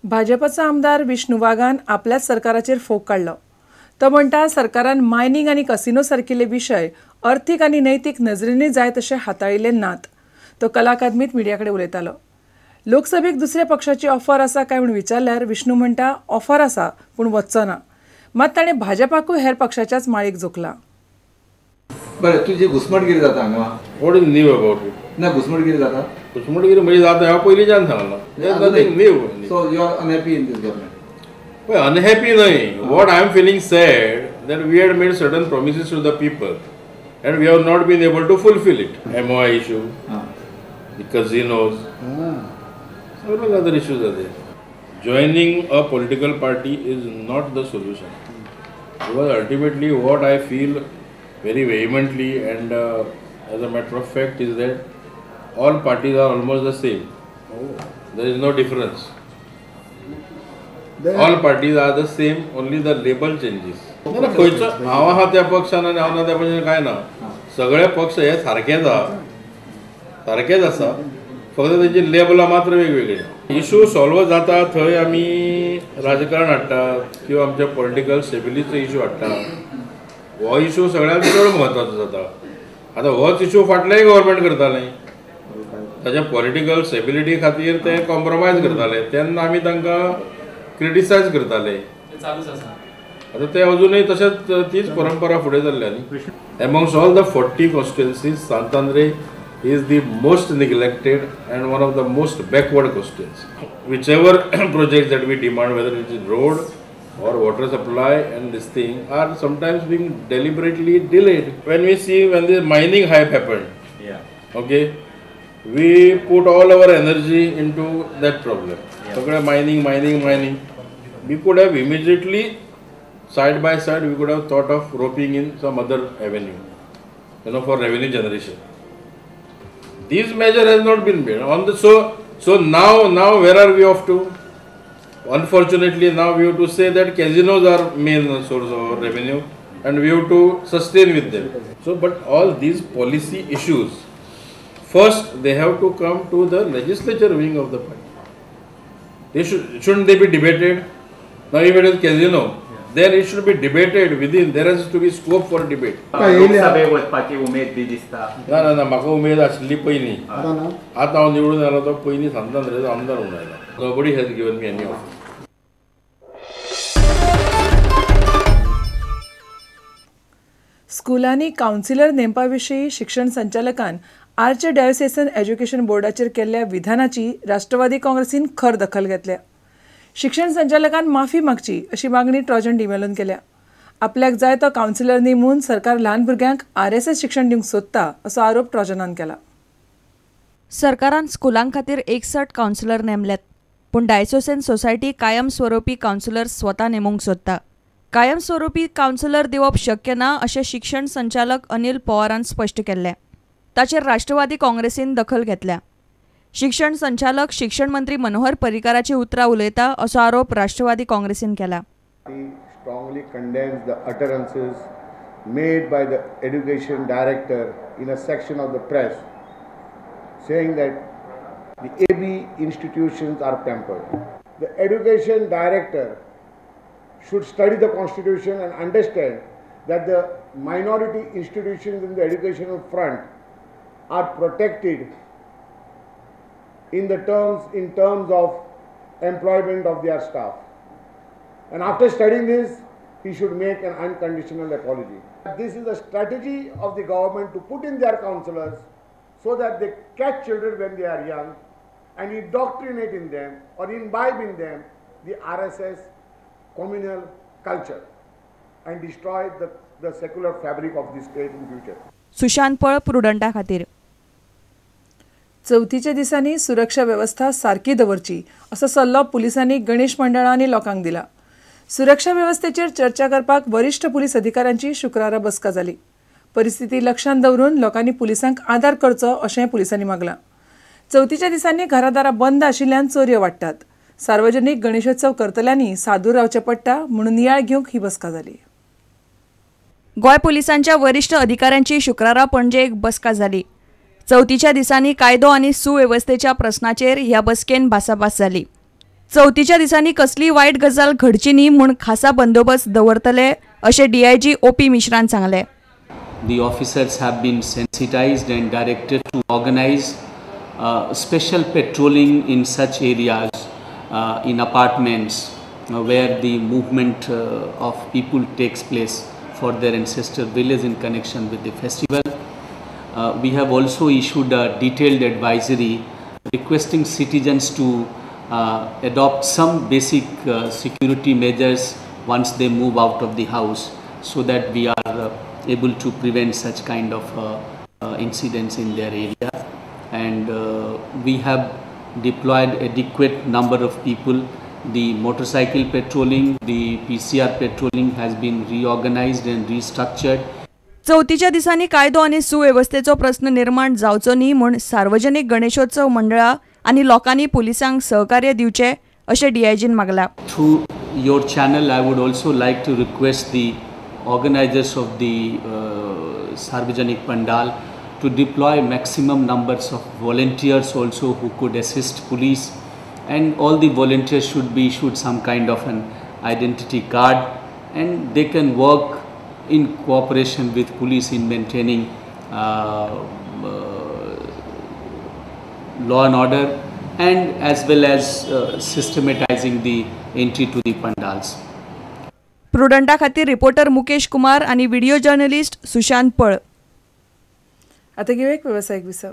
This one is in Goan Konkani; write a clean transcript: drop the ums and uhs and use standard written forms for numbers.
भाजपाचो आमदार विष्णू वाघान आपल्याच सरकाराचेर फोग काडलो. तो म्हणटा सरकारान मायनिंग आनी कसिनो सारकिल्ले विशय अर्थीक आनी नैतीक नजरेनूय जाय तशे हाताळिल्ले नात. तो कला अकादमीत मिडिया कडेन उलयतालो. लोकसभेक दुसऱ्या पक्षाची ऑफर आसा काय म्हूण विचारल्यार विष्णू म्हणटा ऑफर आसा पूण वचचो ना. मात ताणें भाजपाकूय हेर पक्षाच्याच माळेक जोखला. बरें, तुजी घुसमटगिरी जाता हांगा. What is new about it? ना, घुसमटगिरी जाता. घुसमटगिरी म्हणजे जाता हांव पयलींच्यान सांगलां. Nothing new. So you are unhappy in this government? पळय, अनहॅपी न्हय. What I am feeling sad that we had made certain promises to the people and we have not been able to fulfil it. MOI issue, the casinos, several other issues are there. Joining a political party is not the solution. Because ultimately what I feel very vehemently and as a matter of fact is that all parties are almost the same. Oh. There is no difference. Then all parties are the same, only the label changes. खंयचो हांव आहा त्या पक्षान आनी हांव ना त्या पक्षान कांय ना, सगळे पक्ष हे सारकेच आहा, सारकेच आसा, फक्त तेंची लेबलां मात्र वेगवेगळी. इशू सॉल्व जाता थंय आमी राजकारण हाडटात किंवा आमच्या पॉलिटिकल स्टेबिलिटीचो इशू हाडटा. हो इशू सगळ्यांत चड म्हत्वाचो जाता. आतां होच इशू फाटलेंय गव्हर्मेंट करतालें, ताच्या पॉलिटिकल स्टेबिलिटी खातीर ते कॉम्प्रोमायज करताले, तेन्ना आमी तांकां क्रिटिसायज करताले. आतां ते अजुनूय तशेंच तीच परंपरा फुडें चल्ल्या न्ही. Amongst all the 40 constituencies, Sant Andre is the most neglected and one of the most backward constituencies. Whichever projects that we demand, whether it is road or water supply and this thing, are sometimes being deliberately delayed. When we see when the mining hype happened, yeah, okay, we put all our energy into that problem. Yeah. Okay, mining, mining, mining. We could have immediately, side by side, we could have thought of roping in some other avenue, you know, for revenue generation. This measure has not been made. On the so now where are we off to? Unfortunately, now we have to say that casinos are main source of our revenue and we have to sustain with them. So, but all these policy issues, first they have to come to the legislature wing of the party. They shouldn't they be debated? Now if it is casino, then it should be debated within, there has to be scope for debate. लोकसभेक वचपाची उमेद बी दिसता? ना ना ना, म्हाका उमेद आशिल्ली पयलीं. आतां हांव निवडून आयलो तो पयलीं सांतांद्रेचो आमदार म्हणून आयलो. Nobody has given me any offer. स्कुलांनी कावन्सिलर नेमपा विशीं शिक्षण संचालकान आर्च डायोसेसन एज्युकेशन बोर्डाचेर केल्ल्या विधानाची राष्ट्रवादी काँग्रेसीन खर दखल घेतल्या. शिक्षण संचालकान माफी मागची अशी मागणी ट्रॉजन डिमेलोन केल्या. आपल्याक जाय तो कावन्सिलर नेमून सरकार ल्हान भुरग्यांक RSS शिक्षण दिवंक सोदता असो आरोप ट्रॉजनान केला. सरकारान स्कुलां खातीर 61 कावन्सिलर नेमल्यात, पूण डायसोसन सोसायटी कायमस्वरूपी कावन्सिलर स्वता नेमूंक सोदता. कायमस्वरूपी कावन्सिलर दिवप शक्य ना अशें शिक्षण संचालक अनिल पवारान स्पश्ट केल्लें. ताचेर राष्ट्रवादी काँग्रेसीन दखल घेतल्या. शिक्षण संचालक शिक्षण मंत्री मनोहर पर्रीकाराची उतरां उलयता असो आरोप राष्ट्रवादी काँग्रेसीन केला. Strongly condemns the utterances made by the education director in a section of the press saying that the AB institutions are pampered. The education director should study the constitution and understand that the minority institutions in the educational front are protected in terms of employment of their staff. And after studying this, he should make an unconditional apology. This is a strategy of the government to put in their counselors so that they catch children when they are young and indoctrinate in them or imbibe in them the RSS communal culture and destroy the secular fabric of the state in future. Sushant पळ, प्रुडंटा खातीर. चवथीच्या दिसांनी सुरक्षा वेवस्था सारकी दवरची असो सल्लो पुलिसांनी गणेश मंडळां आनी लोकांक दिला. सुरक्षा वेवस्थेचेर चर्चा करपाक वरिश्ठ पुलीस अधिकाऱ्यांची शुक्रारा बसका जाली. परिस्थिती लक्षांत दवरून लोकांनी पुलिसांक आदार करचो अशें पुलिसांनी मागलां. चवथीच्या दिसांनी घरादारां बंद आशिल्ल्यान चोरयो वाडटात. सार्वजनीक गणेशोत्सव करतल्यांनी सादूर रावचें पडटा म्हणून नियाळ घेवंक ही बसका जाली. गोंय पुलिसांच्या वरिश्ठ अधिकाऱ्यांची शुक्रारा पणजे एक बसका जाली. चवथीच्या दिसांनी कायदो आनी सुवेवस्थेच्या प्रस्नाचेर ह्या बसकेन भासाभास जाली. चवथीच्या दिसांनी कसलीय वायट गजाल घडची न्ही म्हूण खासा बंदोबस्त दवरतले अशें डीआयजी ओपी मिश्रान सांगलें. The officers have been sensitized and directed to organize special patrolling in such areas, in apartments where the movement of people takes place for their ancestor village in connection with the festival. We have also issued a detailed advisory requesting citizens to adopt some basic security measures once they move out of the house, so that we are able to prevent such kind of incidents in their area. And we have deployed adequate number of people. The motorcycle patrolling, the PCR patrolling has been reorganized and restructured. चवथीच्या दिसांनी कायदो आनी सुवेवस्थेचो प्रस्न निर्माण जावचो न्ही म्हूण सार्वजनिक गणेशोत्सव मंडळां आनी लोकांनी पुलिसांक सहकार्य दिवचें अशें डीआयजीन मागलां. Through your channel, I would also like to request the organizers of the Sarvajanik Pandal to deploy maximum numbers of volunteers also who could assist police, and all the volunteers should be issued some kind of an identity card, and they can work in cooperation with police in maintaining law and order, and as well as systematizing the entry to the pandals. प्रुडंटा खातीर रिपोर्टर मुकेश कुमार आणि व्हिडिओ जर्नलिस्ट सुशांत पळ. आता घेऊया एक व्यावसायिक विसव.